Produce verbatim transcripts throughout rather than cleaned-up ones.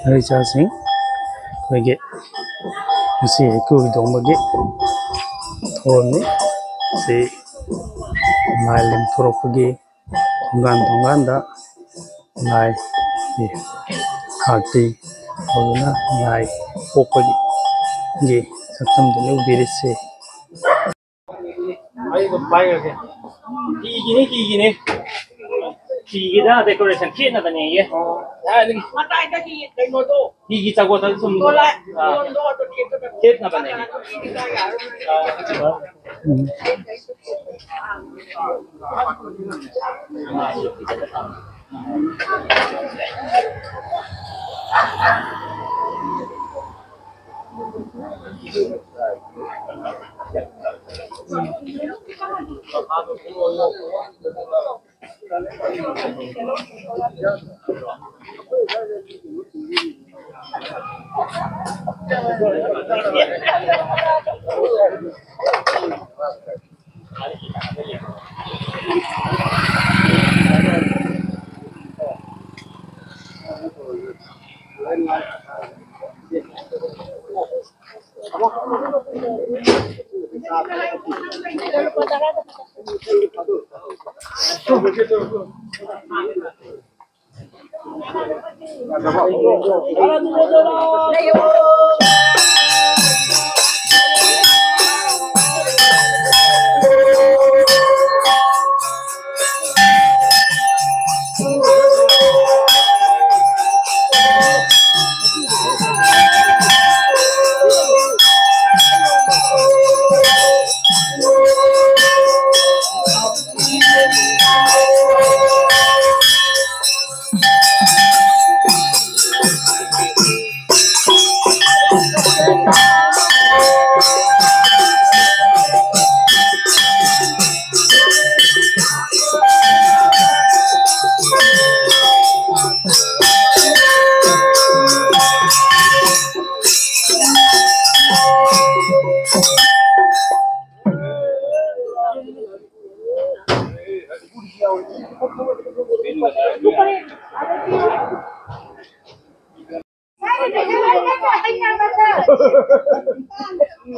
ꯏꯆꯥꯁꯤꯡ, ꯑꯩꯈꯣꯏꯒꯤ ꯉꯁꯤ ꯍꯩꯀ꯭ꯔꯨ ꯍꯤꯗꯣꯡꯕꯒꯤ ꯊꯧꯔꯝꯅꯤ꯫ ꯁꯤ ꯂꯥꯏ ꯂꯦꯝꯊꯣꯔꯛꯄꯒꯤ ꯊꯣꯡꯒꯥꯟ ꯊꯣꯡꯒꯥꯟꯗ ꯂꯥꯏꯒꯤ ꯑꯥꯔꯇꯤ ꯇꯧꯗꯨꯅ ꯂꯥꯏ ꯄꯣꯛꯄꯒꯤ ꯁꯛꯇꯝꯗꯨꯅꯤ ꯎꯕꯤꯔꯤꯁꯤ꯫ ꯑꯩ ꯑꯗꯨꯝ ꯄꯥꯏꯈ꯭ꯔꯒꯦ꯫ ꯀꯤꯒꯤꯅꯤ, ꯀꯤꯒꯤꯅꯤ꯫ ꯀꯤꯒꯤꯗ decoration ꯈꯦꯠꯅꯕꯅꯦꯌꯦ꯫ ꯀꯗꯥꯏꯗꯒꯤ? ꯃꯇꯥꯏꯗꯒꯤ ꯀꯩꯅꯣꯗꯣ꯫ ꯀꯤꯒꯤ ꯆꯒꯣꯠꯇ ꯁꯨꯝ, ꯗꯣꯂꯥꯏ, ꯑꯥ, ꯗꯣꯂꯥꯏ, ꯗꯣꯂꯥꯏ, ꯈꯦꯠꯅꯕꯅꯦ꯫ ꯀꯤꯒꯤ ꯆꯥ ꯌꯥꯔꯣꯏ꯫ ꯑꯥ꯫ ꯎꯝ꯫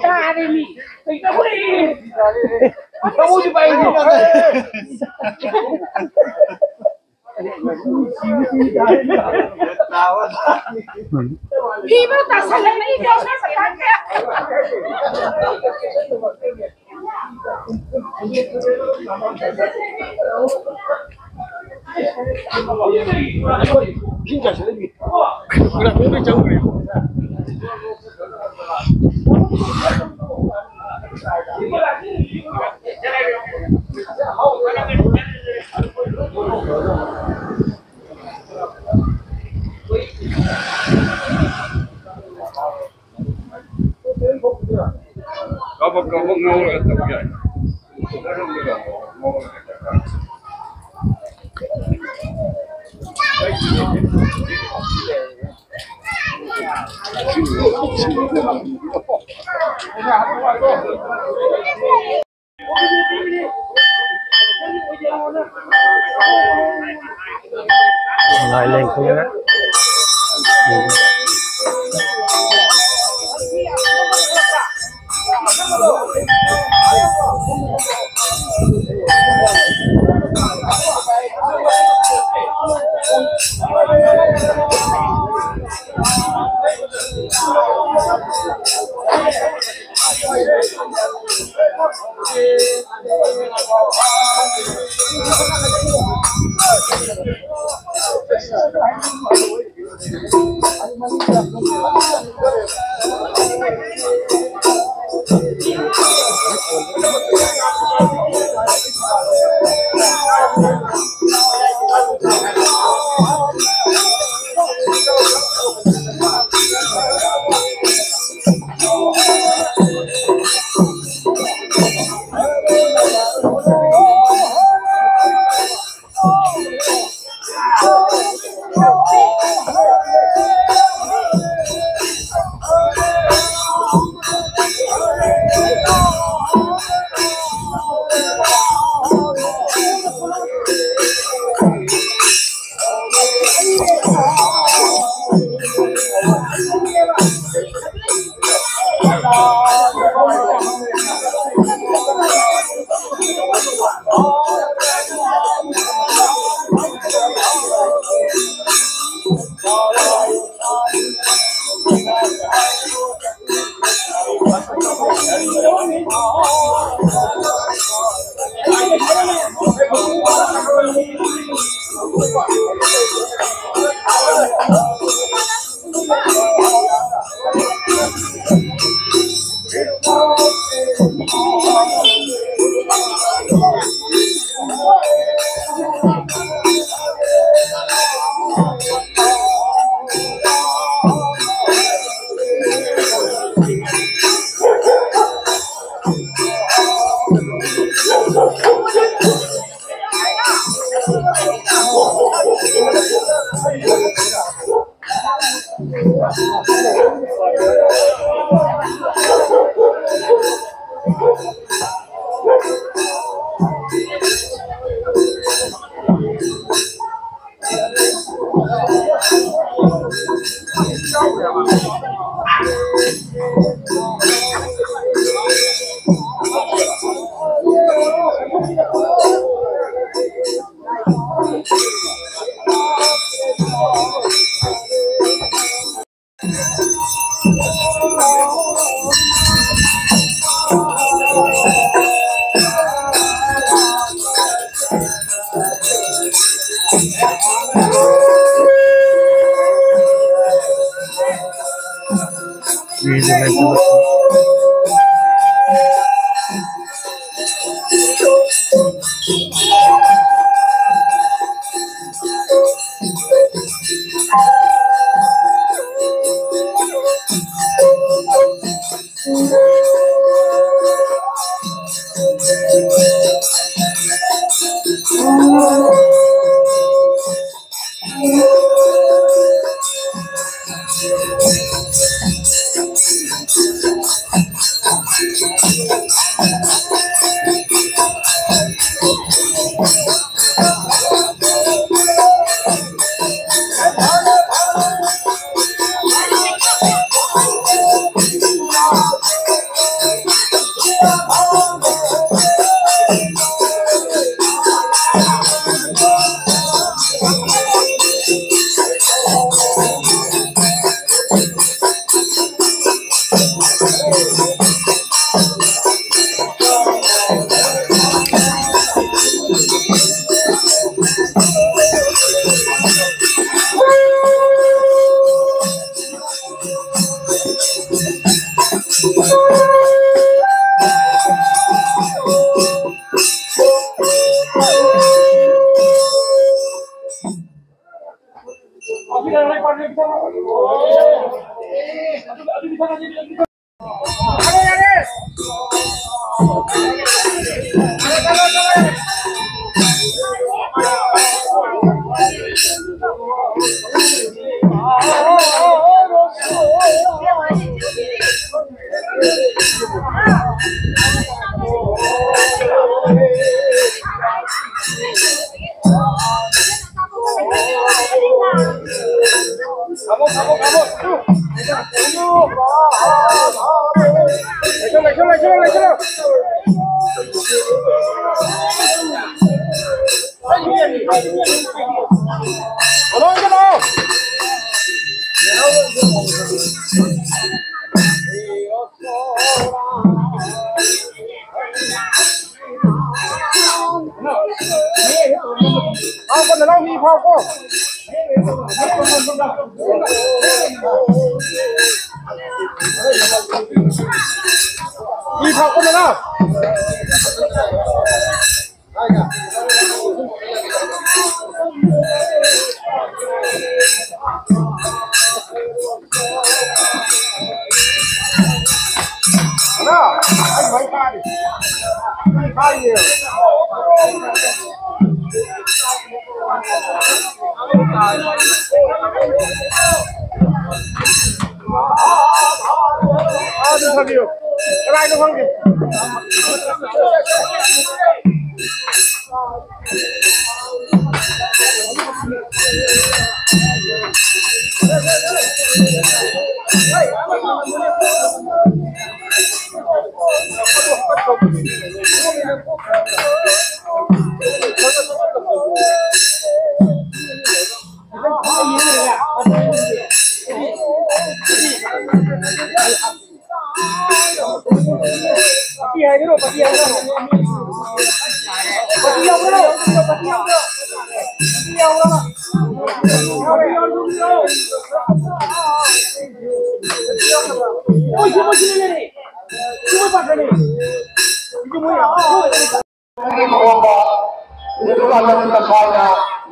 ꯇꯥꯔꯦꯃꯤ꯫ ꯀꯩꯗꯧꯔꯦ? ꯇꯧꯕꯗꯤ ꯄꯥꯏ꯫ ꯐꯤꯕꯨ ꯇꯥꯁꯜꯂꯛꯏ, ꯏꯕꯦꯝꯃ꯫ ꯀꯕꯛ ꯀꯕꯛ ꯉꯧꯔꯒ ꯇꯧ ꯌꯥꯏ꯫ Lai leng kung ya. ꯐꯥꯎꯀꯣ, ꯅꯅꯥꯎ ꯃꯤ ꯐꯥꯎꯀꯣ꯫ ꯃꯤ ꯐꯥꯎꯀꯣ, ꯅꯅꯥꯎ꯫ ꯑꯥ, ꯑꯗꯨꯝ ꯊꯝꯕꯤꯌꯨ꯫ ꯀꯗꯥꯏꯗ ꯐꯪꯒꯦ? ꯄꯥꯇꯤ ꯍꯥꯏꯕꯤꯔꯣ, ꯄꯥꯇꯤ ꯍꯥꯏꯕꯤꯔꯣ꯫ ꯄꯥꯇꯤ ꯌꯥꯎꯕ꯭ꯔꯣ? ꯄꯥꯇꯤ ꯌꯥꯎꯕ꯭ꯔꯣ? ꯄꯥꯇꯤ ꯌꯥꯎꯕ꯭ꯔꯣ? ꯃꯣꯏꯁꯨ, ꯃꯣꯏꯁꯨ ꯂꯩꯔꯦ꯫ ꯁꯤ ꯃꯣꯏ ꯄꯥꯈꯠꯂꯦ꯫ ꯁꯤ ꯃꯣꯏ ꯈꯣꯡꯕ, ꯂꯨꯄꯥ ꯂꯤꯁꯤꯡ ꯇꯪꯈꯥꯏꯅ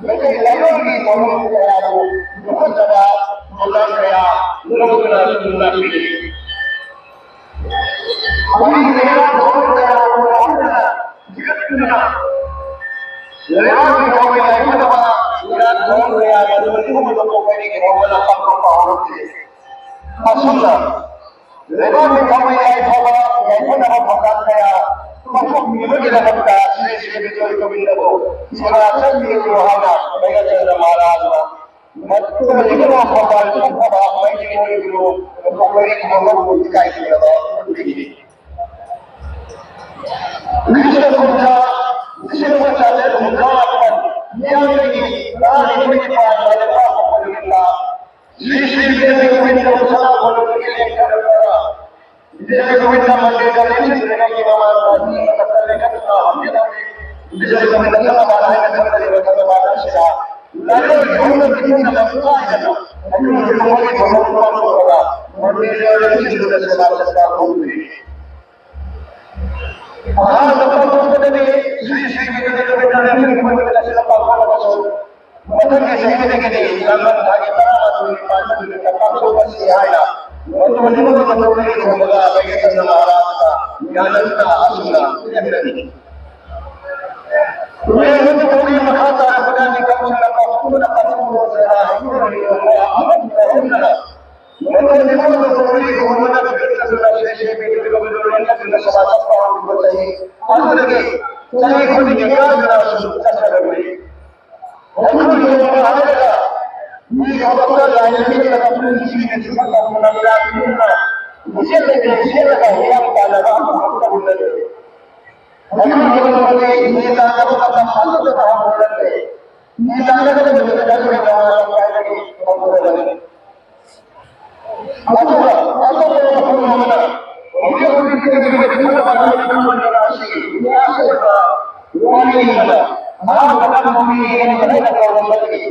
ꯃꯩꯇꯩ ꯂꯩꯉꯥꯛꯀꯤ ꯃꯃꯜ ꯀꯌꯥꯕꯨ ꯌꯣꯛꯈꯠꯆꯕ ꯂꯥꯛꯄꯤꯔꯤ꯫ ꯃꯔꯤꯒꯤ ꯂꯩꯕꯥꯛ ꯊꯧꯔꯝ ꯀꯌꯥ ꯇꯧꯗꯨꯅ ꯍꯧꯅꯗꯨꯅ ꯂꯩꯕꯥꯛꯀꯤ ꯊꯧꯔꯝ ꯌꯥꯏꯐꯅꯕ ꯏꯔꯥꯠ ꯊꯧꯔꯝ ꯀꯌꯥ ꯇꯧꯗꯨꯅ ꯃꯁꯤꯒꯨꯝꯂꯕ ꯀꯣꯡꯄꯥꯜ ꯀꯌꯥ ꯍꯧꯕ ꯂꯝꯄꯥꯛ ꯊꯣꯛꯄ ꯍꯧꯔꯛꯂꯤ꯫ ꯑꯁꯨꯝꯅ ꯂꯩꯕꯥꯛꯀꯤ ꯊꯧꯔꯝ ꯌꯥꯏꯐꯕ ꯌꯥꯏꯐꯅꯕ ꯊꯧꯗꯥꯡ ꯀꯌꯥ ꯄꯥꯡꯊꯣꯛꯄꯤꯕꯒꯤꯗꯃꯛꯇ ꯁ꯭ꯔꯤ ꯁ꯭ꯔꯤ ꯕꯤꯖꯣꯏ ꯒꯣꯕꯤꯟꯗꯕꯨ ꯁꯦꯕꯥ ꯆꯪꯕꯤꯌꯨ ꯍꯥꯏꯅ ꯃꯩꯔꯥꯆꯟꯗ꯭ꯔ ꯃꯍꯥꯔꯥꯖꯅ ꯃꯇꯨꯡ ꯊꯧꯕꯥꯜ ꯆꯠꯊꯕ ꯃꯩꯇꯩ ꯃꯣꯏꯕꯨ ꯃꯈꯣꯏꯒꯤ ꯈꯨꯕꯝ ꯏꯀꯥꯏ ꯈꯨꯝꯅꯕ ꯎꯠꯄꯤꯔꯤ꯫ ꯂꯤꯁꯤꯡ ꯀꯨꯟꯊ꯭ꯔꯥ, ꯂꯤꯁꯤꯡ ꯑꯃ ꯆꯥꯇ꯭ꯔꯦꯠ ꯍꯨꯝꯐꯨꯇꯔꯥ ꯃꯥꯄꯟ ꯃꯤꯌꯥꯝꯗꯒꯤ ꯂꯥꯛꯂꯤꯕ ꯅꯤꯄꯥꯜ ꯂꯥꯏꯕꯛ ꯀꯥꯞꯄ ꯅꯨꯃꯤꯠꯇ ꯁ꯭ꯔꯤ ꯁ꯭ꯔꯤ ꯕꯤꯖꯣꯏ ꯒꯣꯕꯤꯟꯗ ꯁꯅꯥ ꯀꯣꯅꯨꯡꯗꯒꯤ ꯂꯦꯡꯊꯔꯛꯂꯒ ꯕꯤꯖꯣꯏ ꯒꯣꯕꯤꯟꯗ ꯃꯟꯗꯤꯔꯗ ꯂꯦꯡꯁꯤꯟꯗ꯭ꯔꯤꯉꯩꯒꯤ ꯃꯃꯥꯡꯗ ꯃꯤ ꯑꯃꯠꯇ ꯂꯦꯡꯈꯠꯇꯨꯅ ꯍꯧꯖꯤꯛ ꯍꯧꯖꯤꯛ ꯕꯤꯖꯣꯏ ꯒꯣꯕꯤꯟꯗ ꯊꯝꯕꯥꯜ ꯍꯥꯏꯅ ꯈꯪꯅꯔꯤꯕ ꯊꯝꯕꯥꯜ ꯑꯁꯤꯗ ꯂꯥꯏꯔꯣꯏ ꯌꯨꯝꯅ ꯄꯤꯅꯤꯡꯗꯕ ꯀꯥꯏꯗꯅ ꯑꯩꯈꯣꯏꯒꯤ ꯊꯧꯒꯜ ꯇꯧꯔꯒ ꯃꯟꯗꯤꯔꯗ ꯂꯦꯡꯁꯤꯟꯗꯨꯅ ꯁꯦꯕꯥ ꯆꯠꯄ ꯍꯧꯗ꯭ꯔꯤ꯫ ꯑꯍꯥꯟꯕ ꯄꯥꯡꯊꯣꯛꯄꯗꯗꯤ ꯁ꯭ꯔꯤ ꯁ꯭ꯔꯤ ꯕꯤꯖꯣꯏ ꯒꯣꯕꯤꯟꯗ ꯂꯦꯡꯁꯤꯟꯕ ꯅꯨꯃꯤꯠ ꯑꯁꯤꯗ ꯄꯥꯡꯊꯣꯛꯂꯕꯁꯨ ꯃꯊꯪꯒꯤ ꯆꯍꯤꯗꯒꯤꯗꯤ ꯂꯥꯡꯕꯟ ꯊꯥꯒꯤ ꯇꯔꯥꯃꯥꯊꯣꯏ ꯅꯤꯄꯥꯜ ꯅꯨꯃꯤꯠꯇ ꯄꯥꯡꯊꯣꯛꯂꯁꯤ ꯍꯥꯏꯅ ꯃꯇꯨꯡ ꯏꯟꯅ ꯃꯇꯧꯗꯒꯤ ꯊꯣꯡꯕꯗ ꯂꯩꯉꯥꯛꯇ ꯅꯃꯥꯔꯥ ꯌꯥꯅꯗꯨꯅ ꯑꯁꯨꯝꯅ ꯂꯦꯞꯅꯔꯤ꯫ ꯂꯩꯉꯥꯛꯀꯤ ꯊꯧꯔꯤ ꯃꯈꯥ ꯇꯥꯔꯛꯄꯗ ꯅꯤꯡꯊꯧ ꯂꯝꯕꯥ ꯄꯨꯝꯕꯗ ꯄꯥꯡꯊꯣꯛꯂꯁꯤ ꯍꯥꯏꯅ ꯍꯧꯅꯔꯤꯕ ꯋꯥ ꯑꯃꯠꯇ ꯍꯧꯅꯔ ꯃꯇꯝ ꯄꯨꯝꯕꯗ ꯊꯧꯔꯤ ꯊꯣꯡꯕꯗ ꯐꯤꯔꯦꯞ ꯆꯠꯇꯨꯅ ꯁꯦꯟ ꯁꯦꯟ ꯄꯤꯗꯨꯅ ꯂꯣꯏꯅꯗꯨꯅ ꯁꯦꯕꯥ ꯇꯧꯕ ꯍꯧꯈꯤꯕ ꯆꯍꯤ ꯑꯗꯨꯗꯒꯤ ꯆꯍꯤ ꯈꯨꯗꯤꯡꯒꯤ ꯀꯥꯏꯗꯅ ꯑꯁꯨꯝ ꯆꯠꯊꯔꯛꯂꯤ꯫ ꯑꯩꯈꯣꯏꯒꯤ ꯂꯣꯟꯗ ꯍꯥꯏꯔꯒ ꯃꯤ ꯊꯕꯛꯇ ꯂꯥꯏꯅ ꯄꯤꯔꯒ ꯄꯨꯟꯁꯤꯒꯤ ꯁꯨꯝꯍꯠꯂꯛꯄ ꯂꯝꯌꯥꯟ ꯄꯤꯗꯨꯅ ꯃꯤꯆꯦꯠ ꯂꯩꯇꯦꯡ ꯁꯦꯠꯂꯒ ꯍꯤꯌꯥꯡ ꯇꯥꯟꯅꯕ ꯑꯃꯈꯛꯇ ꯎꯅꯔꯦ꯫ ꯑꯩꯈꯣꯏꯒꯤ ꯂꯣꯟꯗꯗꯤ ꯍꯤ ꯇꯥꯟꯅꯕ ꯃꯇꯝ ꯑꯃꯠꯇ ꯇꯥꯍꯧꯔꯔꯦ꯫ ꯍꯤ ꯇꯥꯟꯅꯒꯗꯕ ꯅꯨꯃꯤꯠ ꯑꯗꯨꯒꯤ ꯅꯣꯡꯉꯥꯜꯂꯝꯗꯥꯏꯗꯒꯤ ꯍꯧꯔꯒꯅꯤ꯫ ꯑꯗꯨꯒ ꯑꯇꯣꯞꯄ ꯋꯥꯐꯝ ꯑꯃꯅ, ꯍꯧꯖꯤꯛ ꯍꯧꯖꯤꯛ ꯈꯪꯅꯕ ꯑꯁꯤ ꯋꯥꯔꯤ ꯑꯃꯗ ꯑꯍꯥꯟꯕ ꯈꯪꯕ ꯃꯤ ꯑꯃ ꯂꯩꯅ ꯇꯧꯔꯝꯕꯗꯒꯤ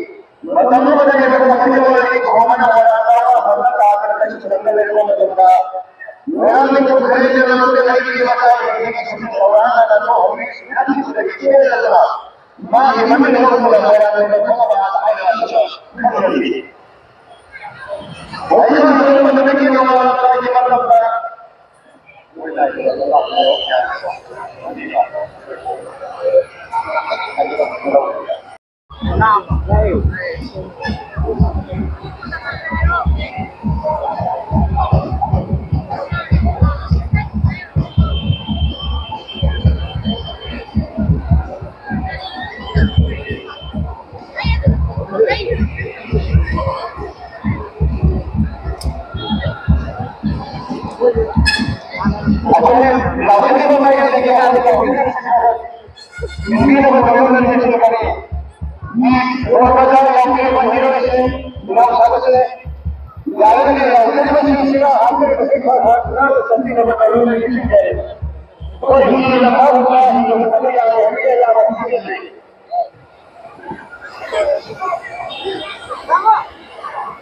ꯃꯇꯝ ꯑꯃꯗ ꯂꯩꯕ ꯋꯥꯔꯤ ꯈꯣꯡꯕꯅ ꯃꯔꯥ ꯇꯥꯕ ꯍꯧꯅ ꯇꯥꯗꯅ ꯀꯩꯁꯨ ꯈꯪꯗ ꯂꯩꯔꯕ ꯃꯇꯝꯗ ꯃꯣꯏꯔꯥꯡꯒꯤ ꯈꯨꯔꯩ ꯂꯝꯗ ꯂꯩꯔꯤꯕ ꯃꯇꯥꯡ ꯑꯁꯤꯒꯤ ꯊꯧꯔꯥꯡ ꯑꯗꯨ ꯍꯧꯖꯤꯛ ꯈꯪꯈꯤꯕꯗꯒꯤ ꯆꯦꯜꯂꯒ ꯃꯥꯒꯤ ꯃꯃꯤꯡ ꯂꯧꯗꯨꯅ ꯃꯣꯏꯔꯥꯡ ꯂꯩꯕ ꯈꯪꯉꯕ ꯍꯥꯏꯅ ꯑꯁꯤꯁꯨ ꯈꯪꯅꯔꯤ꯫ ꯍꯧꯖꯤꯛ ꯍꯧꯖꯤꯛ ꯃꯇꯝꯗ ꯑꯩꯈꯣꯏꯅ ꯂꯥꯎꯊꯠꯈꯤꯕ ꯃꯥꯏꯀꯩꯗꯒꯤ ꯍꯥꯏꯕ ꯇꯧꯕꯤꯗ꯭ꯔꯦ꯫ ꯅꯨꯄꯤꯅ ꯃꯇꯝ ꯑꯃꯗ ꯅꯤꯡꯁꯤꯡꯂꯛꯀꯅꯤ꯫ ꯃꯤ ꯔꯣꯗ ꯃꯆꯥ ꯂꯥꯎꯊꯠꯈꯤꯕ ꯍꯤꯔꯣꯏꯁꯤꯡ, ꯅꯨꯄꯥ ꯁꯥꯕꯁꯦ, ꯌꯥꯔꯒꯗꯤ ꯂꯥꯎꯊꯠꯈꯤꯕꯁꯤꯡꯁꯤꯒ ꯍꯥꯞꯄꯤꯔꯤꯕꯁꯤ ꯈꯔ ꯈꯔ ꯅꯥꯟꯅ ꯆꯠꯄꯤꯅꯕ ꯇꯧꯕꯤꯌꯨ ꯅꯤꯡꯁꯤꯡꯖꯔꯤ꯫ ꯑꯩꯈꯣꯏ ꯍꯤꯡꯂꯤꯕ ꯐꯥꯎꯕ ꯍꯤꯡꯂꯤꯕ ꯌꯥꯕ ꯍꯤꯡꯂꯤꯕ ꯌꯥꯕ ꯍꯤꯡꯂꯤꯕ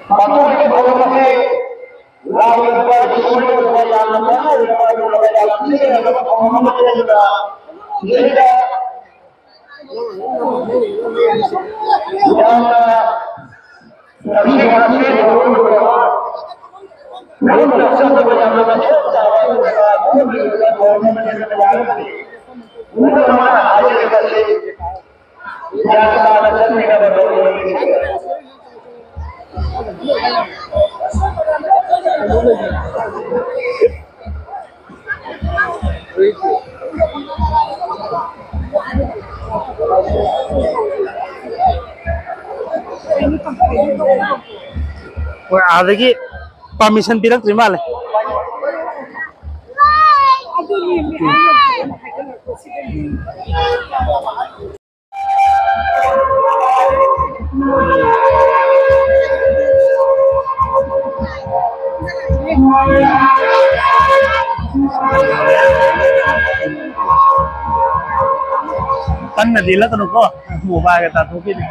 ꯄꯥꯡꯊꯣꯛꯂꯤꯕ ꯊꯧꯔꯝ ꯑꯁꯤ ꯂꯥꯛꯂꯤꯕ ꯏꯁꯣꯔꯒꯤ ꯑꯣꯏꯕ ꯌꯥꯝꯅ ꯃꯔꯨ ꯑꯣꯏꯕ ꯃꯔꯨ ꯑꯣꯏꯕ ꯌꯥꯝꯅ ꯊꯤꯖꯤꯟꯅꯗꯕ ꯊꯧꯔꯝ ꯑꯃ ꯊꯣꯛꯂꯤꯕ ꯁꯤꯗ ꯌꯥꯝꯅ ꯂꯝꯖꯤꯡ ꯂꯝꯇꯥꯛꯄ ꯃꯔꯨ ꯑꯣꯏꯕ ꯃꯔꯨ ꯑꯣꯏꯕ ꯆꯠꯇꯕ ꯌꯥꯝꯅ ꯃꯊꯧ ꯇꯥꯕ ꯑꯣꯏꯕ ꯃꯔꯨ ꯑꯣꯏꯕ ꯊꯧꯔꯝ ꯑꯃ ꯊꯣꯛꯂꯤꯕ ꯌꯥꯔꯒꯗꯤ ꯃꯔꯨ ꯑꯃ ꯍꯥꯏꯖꯔꯤꯕ ꯑꯁꯤ ꯍꯣꯏ, ꯑꯥꯗꯒꯤ ꯄꯥꯔꯃꯤꯁꯟ ꯄꯤꯔꯛꯇ꯭ꯔꯤ ꯃꯥꯜꯂꯦ꯫ ꯀꯟꯅ ꯗꯦꯜꯂꯛꯀꯅꯨꯀꯣ, ꯃꯣꯕꯥꯏꯜꯒ ꯇꯥꯊꯣꯛꯈꯤꯅꯤ꯫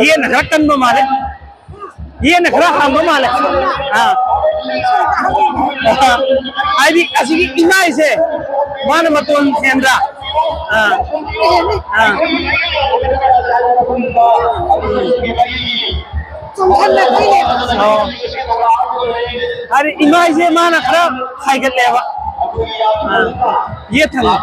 ꯌꯦꯟꯅ ꯈꯔ ꯀꯟꯕ ꯃꯥꯜꯂꯦ꯫ ꯌꯦꯟꯅ ꯈꯔ ꯍꯥꯟꯕ ꯃꯥꯜꯂꯦ꯫ ꯑꯥ꯫ ꯍꯥꯏꯗꯤ ꯑꯁꯤꯒꯤ ꯏꯃꯥꯏꯁꯦ ꯃꯥꯅ ꯃꯇꯣꯟ ꯍꯦꯟꯗ꯭ꯔꯥ? ꯑꯥ꯫ ꯑꯥ꯫ ꯑꯣ꯫ ꯍꯥꯏꯗꯤ ꯏꯃꯥꯏꯁꯦ ꯃꯥꯅ ꯈꯔ ꯍꯥꯏꯒꯠꯂꯦꯕ꯫ ꯑꯥ꯫ ꯌꯦꯠ ꯊꯪꯕ꯫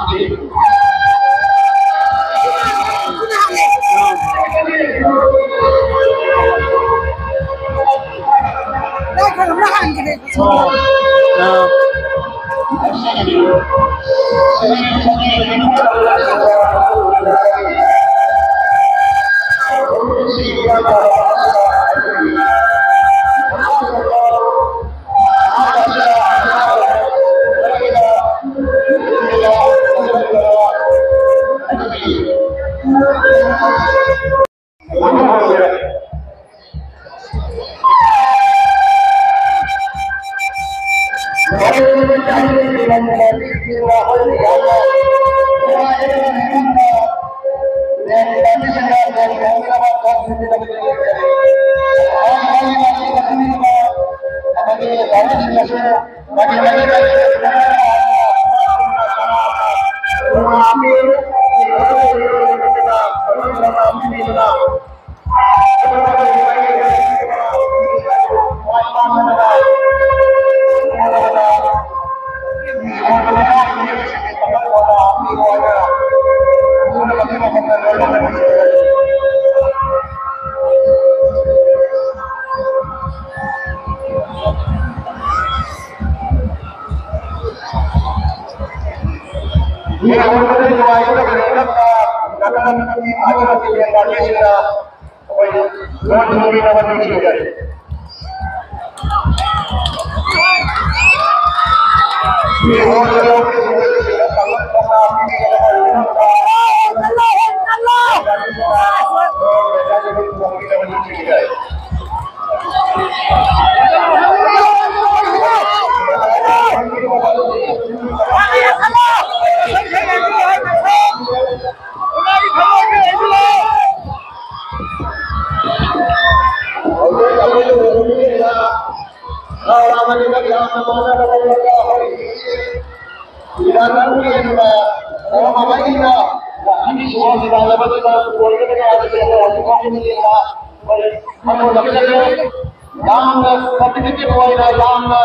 ꯌꯥꯝꯅ ꯀꯝꯄꯤꯇꯤꯇꯤꯚ ꯑꯣꯏꯅ, ꯌꯥꯝꯅ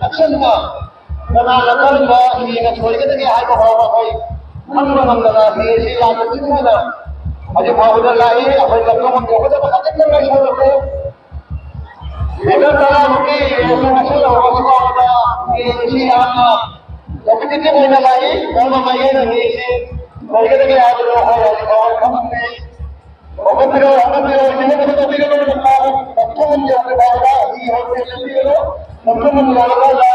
ꯆꯦꯛꯁꯤꯟꯅ, ꯀꯅꯥꯅ ꯀꯔꯝꯕ ꯍꯤꯅ ꯊꯣꯏꯒꯗꯒꯦ ꯍꯥꯏꯕ ꯐꯥꯎꯕ ꯑꯩꯈꯣꯏ ꯈꯪꯕ ꯉꯝꯗꯅ ꯍꯤ ꯑꯁꯤ ꯌꯥꯝꯅ ꯆꯦꯛꯁꯤꯟꯅ ꯍꯧꯖꯤꯛ ꯐꯥꯎꯕꯗ ꯂꯥꯛꯏ꯫ ꯑꯩꯈꯣꯏ ꯂꯝꯗꯝ ꯌꯧꯒꯗꯕ ꯈꯖꯤꯛꯇꯪ ꯉꯥꯏꯁꯤꯜꯂꯛꯂꯦ꯫ ꯃꯤꯇꯔ ꯇꯔꯥꯃꯨꯛꯀꯤ ꯃꯁꯤꯡ ꯍꯧꯖꯤꯛ ꯐꯥꯎꯕꯗ ꯍꯤ ꯑꯁꯤ ꯌꯥꯝꯅ ꯀꯝꯄꯤꯇꯤꯇꯤꯚ ꯑꯣꯏꯅ ꯂꯥꯛꯏ꯫ ꯀꯔꯝꯕ ꯃꯥꯏꯀꯩꯗ ꯍꯤ ꯑꯁꯤ ꯂꯩꯒꯗꯒꯦ ꯍꯥꯏꯕꯗꯨ ꯑꯩꯈꯣꯏ ꯍꯧꯖꯤꯛ ꯐꯥꯎꯕ ꯈꯪꯗ꯭ꯔꯤ꯫ ꯍꯧꯒꯠꯄꯤꯔꯣ, ꯍꯧꯒꯠꯄꯤꯔꯣ, ꯍꯤꯡꯅꯕ ꯇꯧꯕꯤꯒꯅꯨ, ꯅꯨꯄꯥ ꯃꯐꯝ ꯌꯧꯗ꯭ꯔꯤꯐꯥꯎꯕ ꯍꯤ ꯍꯧꯔꯦ ꯆꯠꯄꯤꯒꯅꯨ꯫ ꯃꯐꯝ ꯌꯧꯔꯀꯥꯟꯗ